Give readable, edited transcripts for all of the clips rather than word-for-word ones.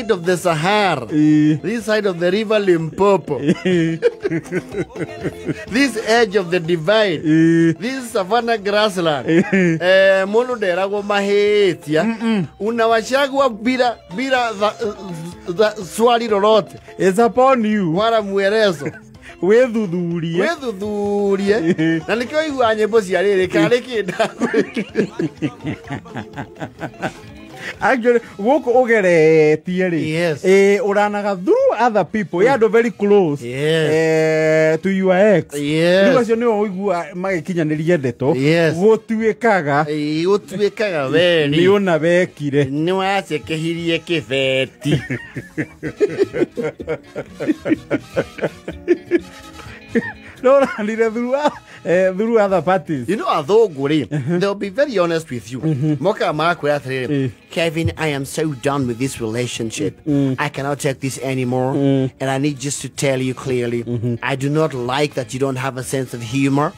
side of the Sahara, this side of the river Limpopo, this edge of the divide, this savannah grassland, mundu nderagwo mahĩtia, unawachagua bila swali lolote. It's upon you. Wala mwelezo. Wĩthuthurie. Wĩthuthurie. Na nĩkĩo iguaga nyĩmbo cia rĩrĩ karĩ kĩndagwĩkire. Actually, gũkũ ũgeretie rĩ, Yes. Ũranaga through other people, yeah, andũ very close, Yes. to your ex. Yes. Rĩu acio nĩo ũigua magĩkinyanĩria ndeto. Yes. Gũtuĩkaga Gũtuĩkaga we nĩ ũna wekire. Nĩ wacekehirie kĩbeti. No ũranire through other parties. You know, athũngũ rĩ, they'll be very honest with you. Mokaga magakwĩra atĩrĩrĩ, Kevin, I am so done with this relationship. I cannot take this anymore. And I need just to tell you clearly, I do not like that you don't have a sense of humor.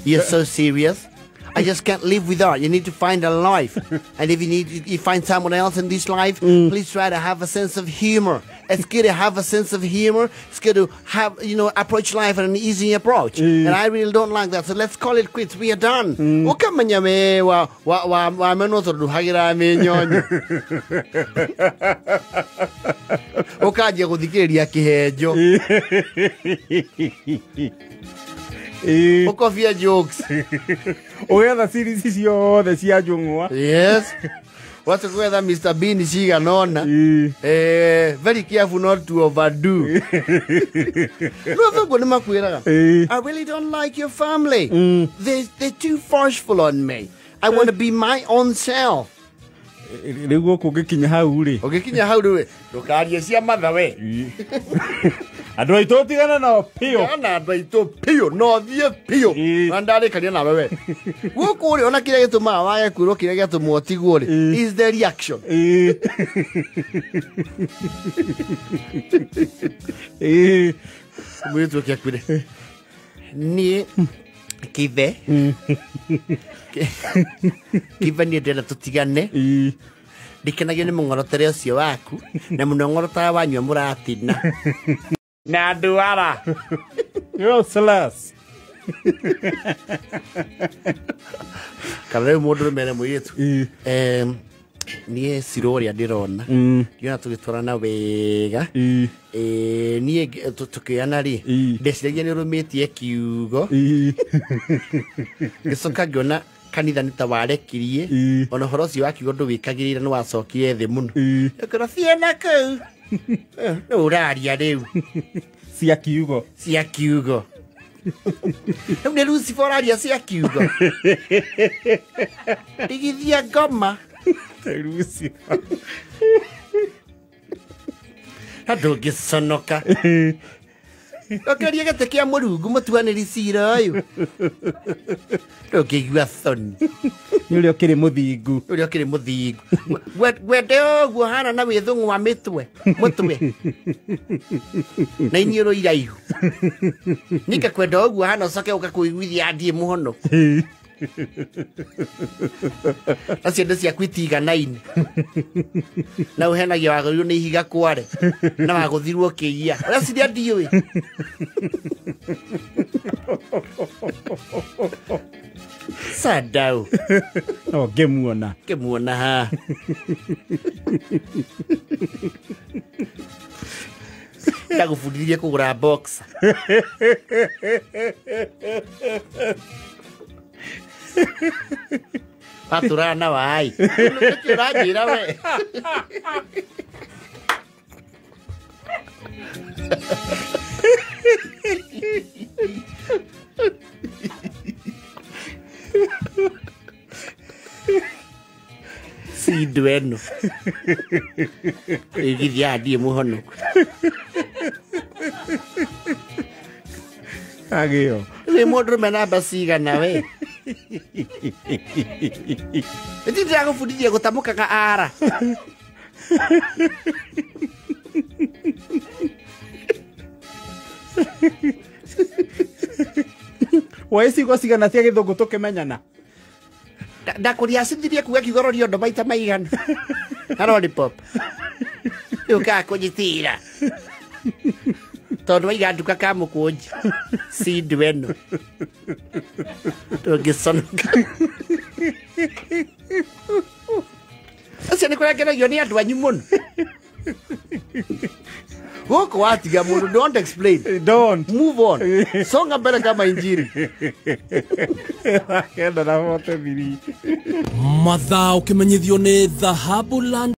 You're so serious. I just can't live without. You need to find a life. And if you need, you find someone else in this life, please try to have a sense of humor. It's good to have a sense of humor. It's good to have, you know, approach life in an easy approach. And I really don't like that. So let's call it quits. We are done. Ukamenya me wa wa wa wa meno tondu hagira minyonyo. Ukanjia guthikiriria kihenjo. Ukobia jokes. Ũgetha series ciothe cia njũng'wa. Yes. Watu kwetha Mr. Bean cigana ũna. Very careful not to overdo. No thũngũ nĩ makwĩraga. I really don't like your family. They're too forceful on me. I want to be my own self. Rĩu gũkũ ũngĩkinya hau rĩ. Ũngĩkinya hau rĩ, ndũkarie cia matha we. Andũ aitũ tigana nao piũ. Tigana andũ aitũ piũ, no thiĩ piũ. Na ndarĩkania nawe we. Gũkũ rĩ, ona kĩrĩa gĩtũmaga wage kwĩrwo kĩrĩa gĩatũma ũtigwo rĩ, is the reaction. Mũirĩtu ũkĩ akuire. Niĩ kithe. Kithe niĩ ndĩrenda tũtigane. Ndikenagio nĩ mũng'orotere ũcio waku, na mũno ng'orotaga wanyua mũratina. Na nduara. Useless. Kana rĩu mũndũ rũmere mũirĩtu. Niĩ ciro ũrĩa ndĩrona. Ndiona tũgĩtwarana wega. Niĩ tũkĩoyana rĩ, ndeciragia nĩ ũrũmĩtie kiugo. Ngĩcoka ngĩona kanitha nĩ ta warekirie. Ona ũhoro ũcio wa kiugo ndũwĩkagĩrĩra nĩ wacokire thĩ mũno. Ngĩkora thiĩ na kũu. Nĩ ũraria rĩu. Cia kiugo. Cia kiugo. Rĩu nĩ Lucifer ũraria cia kiugo. Ndigithia ngoma. Lucifer. Andũ ngĩconoka. Ndũkĩrie gĩtĩ kĩa Mũrungu mũtuanĩri cira ũyũ. Ndũngĩigua thoni. Nĩ ũrĩa ũkĩrĩ mũthingu. Nĩ ũrĩa ũkĩrĩ mũthingu. Ngwende ũguo hana na wĩthũng'wa wa mĩtwe. Mũtwe. Na iniũrũ iraihu. Nĩngakwenda ũguo hana ũcoke ũgakũiguithia ndiĩ mũhonoku. Na ciende ciaku itiganaine. Na ũhenagia wagũrirwo nĩ ihiga kware. Na wagũthirwo ũkĩiya. Ũreciria ndiũĩ. Sadau. No ngĩmuona. Ngĩmuona haha. Ndagũbundithirie kũgũra boxer. Watũraga na waĩ. Nĩkĩ ũranjĩra we? Cindo ĩno. Ĩgithia ndiĩ mũhonoku. Agĩo. Wĩ mũndũrũme namba cigana we? Ĩti ndĩragũbundithia gũtamũkaga ara. Woe ciugo cigana cia gĩthũngũ tũkĩmenyana? Ndakũria acithirie kuga kiugo roriondo maita maigana. Na lollipop. Rĩu kũnyitira tondũ waiga nduka ka mũkũnji sindu ĩno ndũngĩconoka. Ũcio nĩ kũrengeragio nĩ andũ anyu mũno gũkũ watiga mũndũ. Don't explain. Don't. Move on, songa mbele kama injiri. 943. Mathaa ũkĩmenyithio nĩ Dhahabu Land.